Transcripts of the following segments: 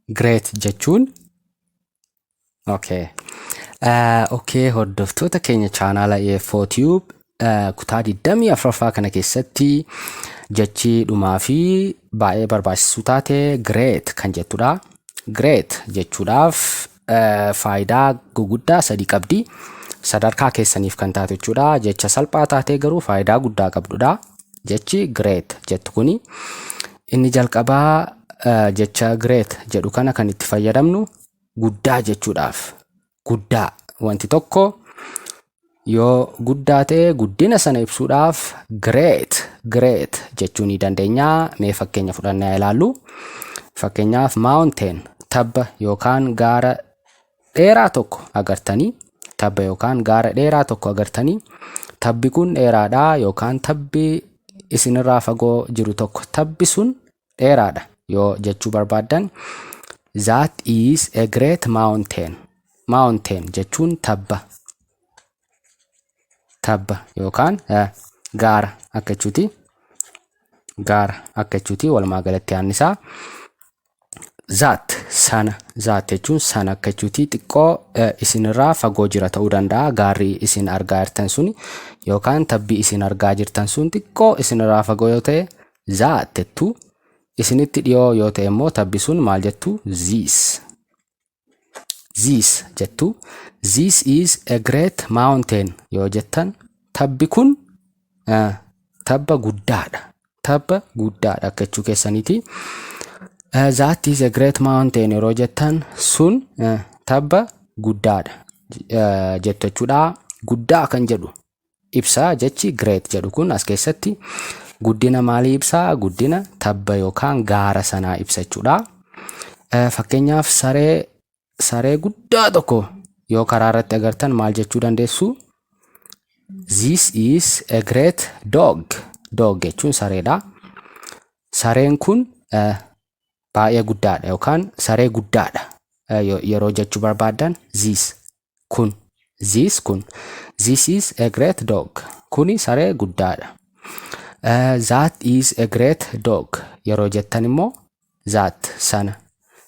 Great jechuun okay. Okay, hordoftoota keenya chaanaala EFO Tube, kutaa 24ffaa kana keessatti jechi dhumaa fi baay'ee barbaachistuu taate great kan jettudha. Great jechuudhaaf faayidaa guguddaa sadii qabdi. Sadarkaa keessaniif kan taatu jechuudha. Jecha salphaa taatee garuu faayidaa guddaa qabdudha. Jechi great jettu kuni inni jalqabaa, jecha great jedhu kana kan itti fayyadamnu guddaa jechuudhaaf. Guddaa, wanti tokko yoo guddaa ta'e guddina sana ibsuudhaaf great, great jechuu ni dandeenya. Mee fakkeenya fudhannee ilaallu. Fakkeenyaaf, mountain, tabba yookaan gaara dheeraa tokko agartanii, tabba yookaan gaara dheeraa tokko agartanii, tabbi kun dheeraadha yookaan tabbi isinirraa fagoo jiru tokko, tabbi sun dheeraadha yoo jechuu barbaaddan, "That is a great mountain." Mountain jechuun tabba, tabba yookaan gaara akka jechuuti. Gaara akka jechuuti walumaa galatti yaadni isaa. That, sana, that jechuun sana akka jechuuti. Xiqqoo isinirraa fagoo jira ta'uu danda'a gaarri isin argaa jirtan sun yookaan tabbi isin argaa jirtan sun xiqqoo isinirraa fagoo yoo ta'e that jettu. Isinitti dhiyoo yoo ta'e immoo tabbi sun maal jettu? This, this jettu. "This is a great mountain" yoo jettan, tabbi kun tabba guddaadha, tabba guddaadha akka jechuu keessaniiti. "That is a great mountain" yeroo jettan, sun tabba guddaadha jettu jechuudha. Guddaa kan jedhu ibsa jechi great jedhu kun. As keessatti guddina maalii ibsaa? Guddina tabba yookaan gaara sanaa ibsa jechuudha. Fakkeenyaaf, saree guddaa tokko yoo karaa irratti agartan maal jechuu dandeessu? "This is a great dog." Dog jechuun sareedha. Sareen kun baay'ee guddaadha yookaan saree guddaadha yeroo jechuu barbaaddan, this, kun, this, kun, "This is a great dog." Kuni saree guddaadha. "That is a great dog" yeroo jettan immoo, that, sana,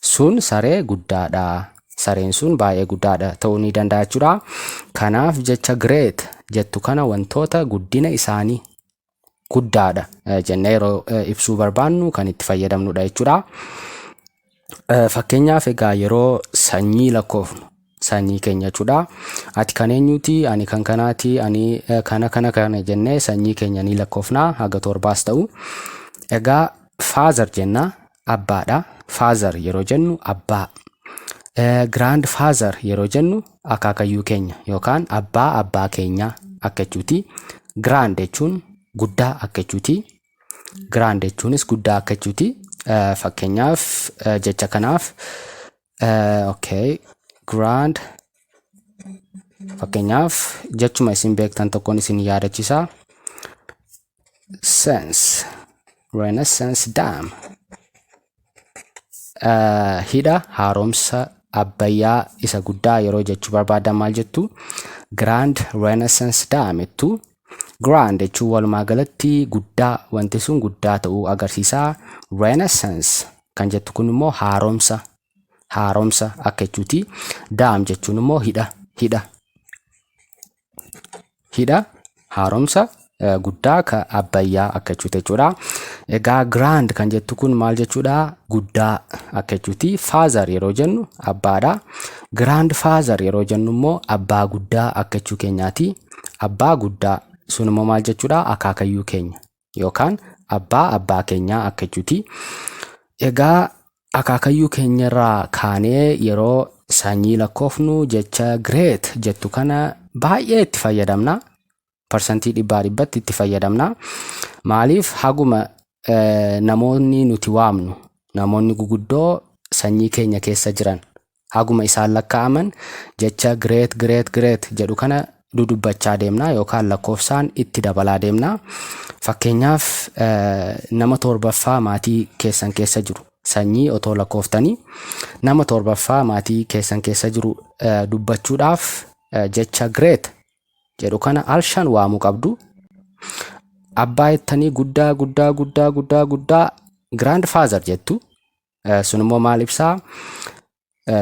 sun saree guddaadha. Sareen sun baay'ee guddaadha ta'uu ni danda'a jechuudha. Kanaaf jecha great jettu kana wantoota guddina isaanii guddaadha jennee yeroo ibsuu barbaannu kan itti fayyadamnudha jechuudha. Fakkeenyaaf egaa yeroo sanyii lakkoofnu, sanyii keenya jechuudha. Ati kan eenyuti? Ani kan kanaati, ani kana kana kana jennee sanyii keenya ni lakkoofna, haga torbaas ta'u. Egaa father jenna, abbaadha. Father yeroo jennu abbaa. Grand father yeroo jennu akaakayyuu keenya yookaan abbaa abbaa keenyaa akka jechuuti. Grand jechuun guddaa akka jechuuti. Grand jechuunis guddaa akka jechuuti. Fakkeenyaaf jecha kanaaf, okay, grand, fakkeenyaaf jechuma isin beektan tokkoon isin yaadachiisa. Sense, Renaissance Dam. Hidha haaromsa Abbayyaa isa guddaa yeroo jechuu barbaadan maal jettu? Grand Renaissance Dam jettu. Grand jechuun walumaa galatti guddaa, wanti sun guddaa ta'uu agarsiisa. Renaissance kan jettu kun immoo haaromsa, haaromsa akka jechuuti. Dam jechuun immoo hidha, hidha. Hidha haaromsa guddaa ka Abbayyaa akka jechuuti jechuudha. Egaa grand kan jettu kun maal jechuudha? Guddaa akka jechuuti. Father yeroo jennu abbaadha. Grand father yeroo jennu immoo abbaa guddaa akka jechuu keenyaati. Abbaa guddaa sun immoo maal jechuudha? Akaakayyuu keenya yookaan abbaa abbaa keenyaa akka jechuuti. Egaa akaakayyuu keenyarraa kaanee yeroo sanyii lakkoofnu jecha great jettu kana baay'ee itti fayyadamna. 100% itti fayyadamna. Maaliif? Haguma namoonni nuti waamnu, namoonni guguddoo sanyii keenya keessa jiran, haguma isaan lakkaa'aman jecha great, great, great jedhu kana dudubbachaa deemna yookaan lakkoofsaan itti dabalaa deemna. Fakkeenyaaf, nama torbaffaa maatii keessan keessa jiru, sanyii otoo lakkooftanii, nama torbaffaa maatii keessan keessa jiru dubbachuudhaaf jecha great jedhu kana al shan waamuu qabdu. Abbaa jettanii guddaa, guddaa, guddaa, guddaa, guddaa, grandfather jettu. Sun immoo maal ibsaa?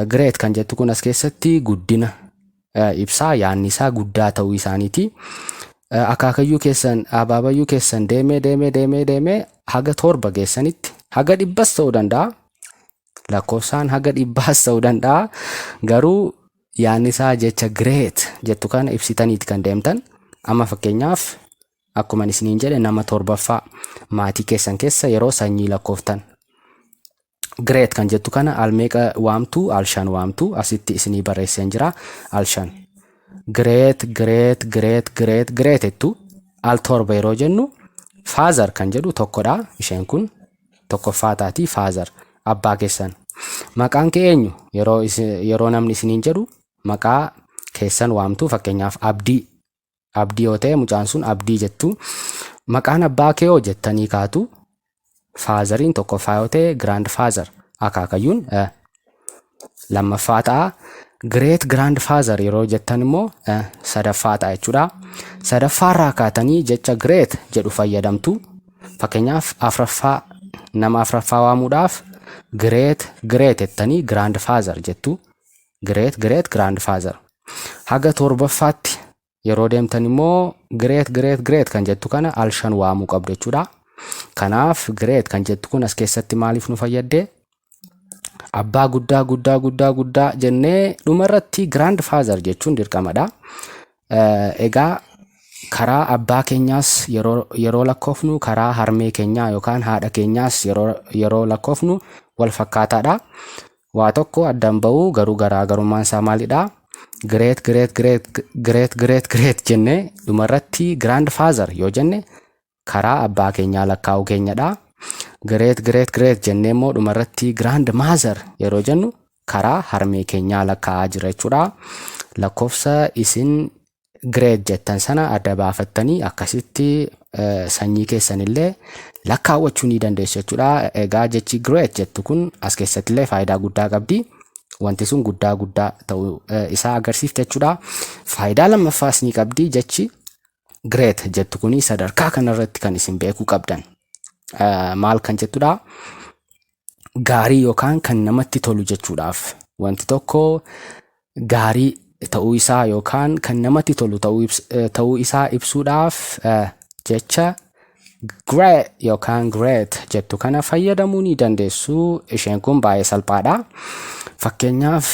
Great kan jettu kun as keessatti guddina ibsaa, yaadni isaa guddaa ta'uu isaaniiti. Akaakayyuu keessan, abaabayyuu keessan deemee deemee deemee deemee haga torba geessanitti, haga 100s ta'uu danda'a. Lakkoofsaan haga 100s ta'uu danda'a. Garuu yaadni isaa jecha great jettu kana ibsitaniiti kan deemtan. Amma fakkeenyaaf, akkuma isiniin jedhe, nama torbaffaa maatii keessan keessa yeroo sanyii lakkooftan. Great kan jettu kana al meeqa waamtu? Al shan waamtu. Asitti isinii barreesseen jira, al shan. Great, great, great, great, great jettu. Al torba yeroo jennu, father kan jedhu tokkodha. Isheen kun tokkoffaa taati, father, abbaa keessan. Maqaan kee eenyu yeroo namni isiniin jedhu, maqaa keessan waamtu. Fakkeenyaaf Abdii. Abdii yoo ta'e mucaan sun, Abdii jettu. Maqaan abbaa kee hoo jettanii kaatu. Fatheriin tokkoffaa yoo ta'e, grandfather, akaakayyuun lammaffaa ta'a. Great grandfather yeroo jettan immoo sadaffaa ta'a jechuudha. Sadaffaarraa kaatanii jecha great jedhu fayyadamtu. Fakkeenyaaf afraffaa, nama afraffaa waamuudhaaf great great jettanii grandfather jettu. Great great grandfather. Haga torbaffaatti yeroo deemtan immoo great great great kan jettu kana al shan waamuu qabdu jechuudha. Kanaaf great kan jettu kun as keessatti maaliif nu fayyadde? Abbaa guddaa guddaa guddaa guddaa jennee dhumarratti grandfather jechuun dirqamadha. Egaa karaa abbaa keenyaas yeroo lakkoofnu, karaa harmee keenyaa yookaan haadha keenyaas yeroo lakkoofnu wal fakkaataadha. Waa tokko addaan ba'uu, garuu garaagarummaan isaa maalidha? Great great great great great great jennee dhumarratti grandfather yoo jenne karaa abbaa keenyaa lakkaa'uu keenyadha. Great great great jennee immoo dhumarratti grandmother yeroo jennu karaa harmee keenyaa lakkaa'aa jira jechuudha. Lakkoofsa isin great jettan sana adda baafattanii akkasitti sanyii keessanillee lakkaawwachuu ni dandeessu jechuudha. Egaa jechi great jettu kun as keessatti illee faayidaa guddaa qabdi. Wanti sun guddaa guddaa ta'uu isaa agarsiifte jechuudha. Faayidaa lammaffaas ni qabdi jechi great jettu kuni, sadarkaa kanarratti kan isin beekuu qabdan. Maal kan jettudha? Gaarii yookaan kan namatti tolu jechuudhaaf, wanti tokko gaarii ta'uu isaa yookaan kan namatti tolu ta'uu isaa ibsuudhaaf jecha great yookaan great jettu kana fayyadamuu ni dandeessu. Isheen kun baay'ee salphaadha. Fakkeenyaaf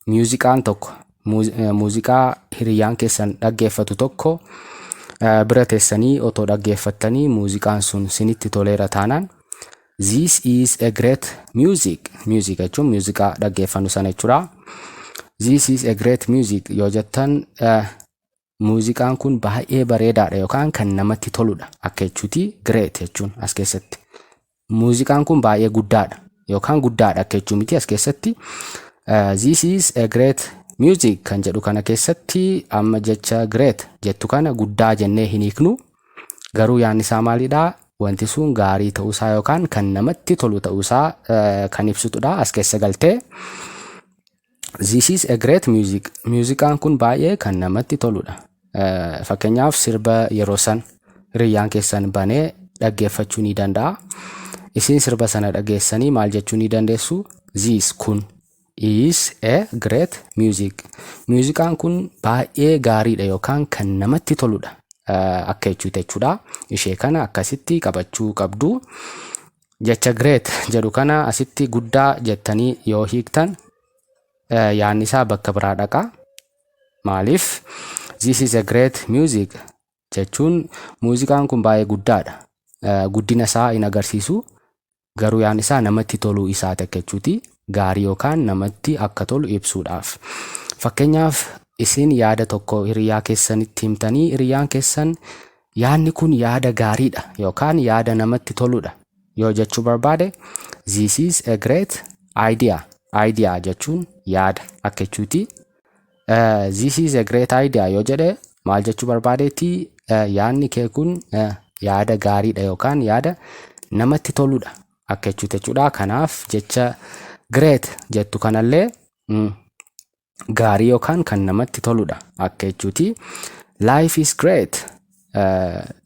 muuziqaan tokko, muuziqaa hiriyyaan keessan dhaggeeffatu tokko bira teessanii otoo dhaggeeffattanii, muuziqaan sun sinitti toleera taanaan, "This is a great music." Music jechuun muuziqaa dhaggeeffannu sana jechuudha. "This is a great music" yoo jettan, muuziqaan kun baay'ee bareedaadha yookaan kan namatti toludha akka jechuuti great jechuun as keessatti. Muuziqaan kun baay'ee guddaadha yookaan guddaadha akka jechuu miti as keessatti. "This is a great music" kan jedhu kana keessatti amma jecha great jettu kana guddaa jennee hin hiiknu. Garuu yaadni isaa maalidhaa? Wanti sun gaarii ta'uusaa yookaan kan namatti tolu ta'uusaa kan ibsitudha as keessa galtee. "This is a great music." Muuziqaan kun baay'ee kan namatti toludha. Fakkeenyaaf sirba yeroo san hiriyyaan keessan banee dhaggeeffachuu ni danda'a. Isin sirba sana dhageessanii maal jechuu ni dandeessu? This, kun, is a great music. Muuziqaan kun baay'ee gaariidha yookaan kan namatti toludha akka jechuuti jechuudha. Ishee kana akkasitti qabachuu qabdu. Jecha great jedhu kana asitti guddaa jettanii yoo hiiktan, yaadni isaa bakka biraa dhaqa. Maaliif? "This is a great music" jechuun muuziqaan kun baay'ee guddaadha. Guddina isaa hin agarsiisu. Garuu yaadni isaa namatti toluu isaati akka jechuuti. Gaarii yookaan namatti akka tolu ibsuudhaaf. Fakkeenyaaf isin yaada tokko hiriyaa keessanitti himtanii, hiriyyaan keessan yaadni kun yaada gaariidha yookaan yaada namatti toludha yoo jechuu barbaade, "This is a great idea." Idea jechuun yaada akka jechuuti. "This is a great idea" yoo jedhe maal jechuu barbaadeetti? Yaadni kee kun yaada gaariidha yookaan yaada namatti toludha akka jechuuti jechuudha. Kanaaf jecha great jettu kanallee gaarii yookaan kan namatti toludha akka jechuuti. Life is great.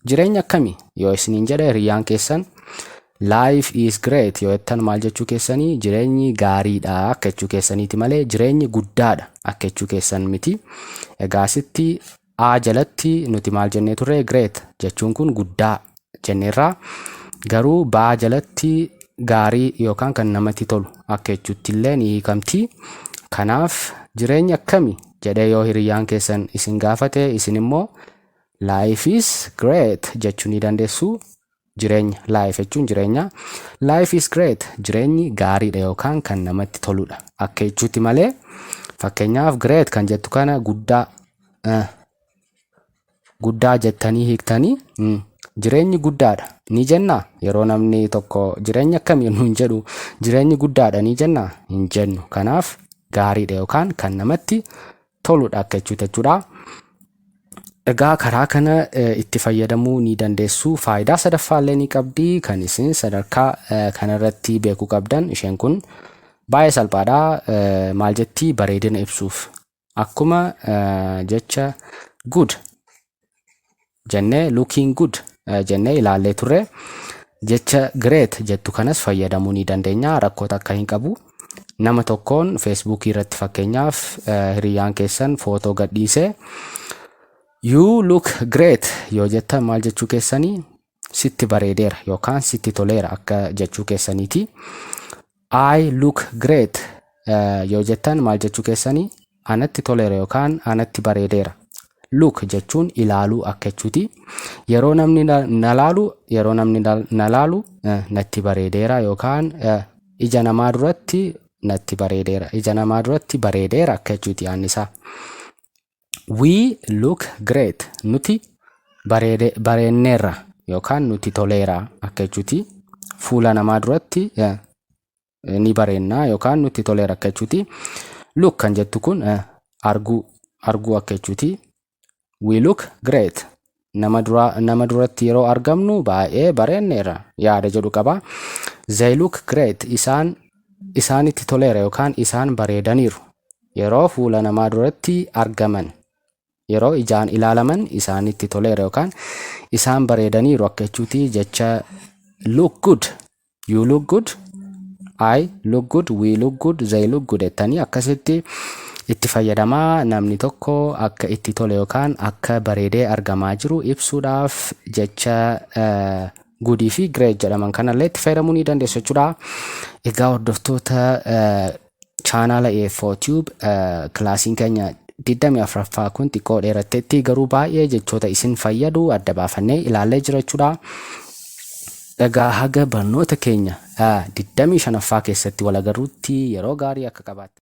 Jireenya akkamii yoo isiniin jedhe hiriyyaan keessan, Life is great yoo jettan maal jechuu keessanii? Jireenyi gaariidha akka jechuu keessaniiti malee jireenyi guddaadha akka jechuu keessan miti. Egaa asitti A jalatti nuti maal jennee turre? Great jechuun kun guddaa jenneerraa, garuu B jalatti gaarii yookaan kan namatti tolu akka jechuutti illee ni hiikamti. Kanaaf jireenyi akkami jedhee yoo hiriyyaan keessan isin gaafate, isin immoo "Life is great" jechuu ni dandeessu. Jireenya, life jechuun jireenya. Life is great, jireenyi gaariidha yookaan kan namatti toludha akka jechuutti malee, fakkeenyaaf great kan jettu kana guddaa guddaa jettanii hiiktanii jireenyi guddaadha ni jennaa? Yeroo namni tokko jireenyi akkamii nuun jedhu, jireenyi guddaadha ni jennaa? Hin jennu. Kanaaf gaariidha yookaan kan namatti toludha akka jechuuti jechuudha. Egaa karaa kana itti fayyadamuu ni dandeessu. Faayidaa sadaffaallee ni qabdi, kan isin sadarkaa kanarratti beekuu qabdan. Isheen kun baay'ee salphaadha. Maal jetti? Bareedina ibsuuf. Akkuma jecha good jennee, looking good jennee ilaallee turre, jecha great jettu kanas fayyadamuu ni dandeenya. Rakkoo takka hin qabu. Nama tokkoon Feesbuukii irratti fakkeenyaaf hiriyyaan keessan footoo gadhiisee, "You look great" yoo jettan maal jechuu keessanii? Sitti bareedeera yookaan sitti toleera akka jechuu keessaniiti. "I look great" yoo jettan maal jechuu keessanii? Anatti toleera yookaan anatti bareedeera. Look jechuun ilaaluu akka jechuuti. Yeroo namni na laalu, yeroo namni na laalu natti bareedeera yookaan ija namaa duratti natti bareedeera. Ija namaa duratti bareedeera akka jechuuti yaadni isaa. We look great, nuti bareenneerra yookaan nuti toleera akka jechuuti. Fuula namaa duratti ni bareennaa yookaan nutti toleera akka jechuuti. Look kan jettu kun arguu, arguu akka jechuuti. We look great. Nama dura, nama duratti yeroo argamnu baay'ee bareenneerra yaada jedhu qaba. They look great. Isaan, isaanitti toleera yookaan isaan bareedaniiru. Yeroo fuula namaa duratti argaman, yeroo ijaan ilaalaman isaanitti toleera yookaan isaan bareedaniiru akka jechuuti jecha look good. You look good. I look good. We look good. They look good jettanii akkasitti itti fayyadamaa. Namni tokko akka itti tole yookaan akka bareedee argamaa jiru ibsuudhaaf jecha goodii fi great jedhaman kanallee itti fayyadamuu ni dandeessu jechuudha. Egaa hordoftoota chaanaala AFO Tube, kilaasiin keenya 24ffaa kun xiqqoo dheeratteetti, garuu baay'ee jechoota isin fayyadu adda baafannee ilaallee jira jechuudha. Egaa haga barnoota keenya 25ffaa keessatti wal agarruutti yeroo gaarii akka qabaattan.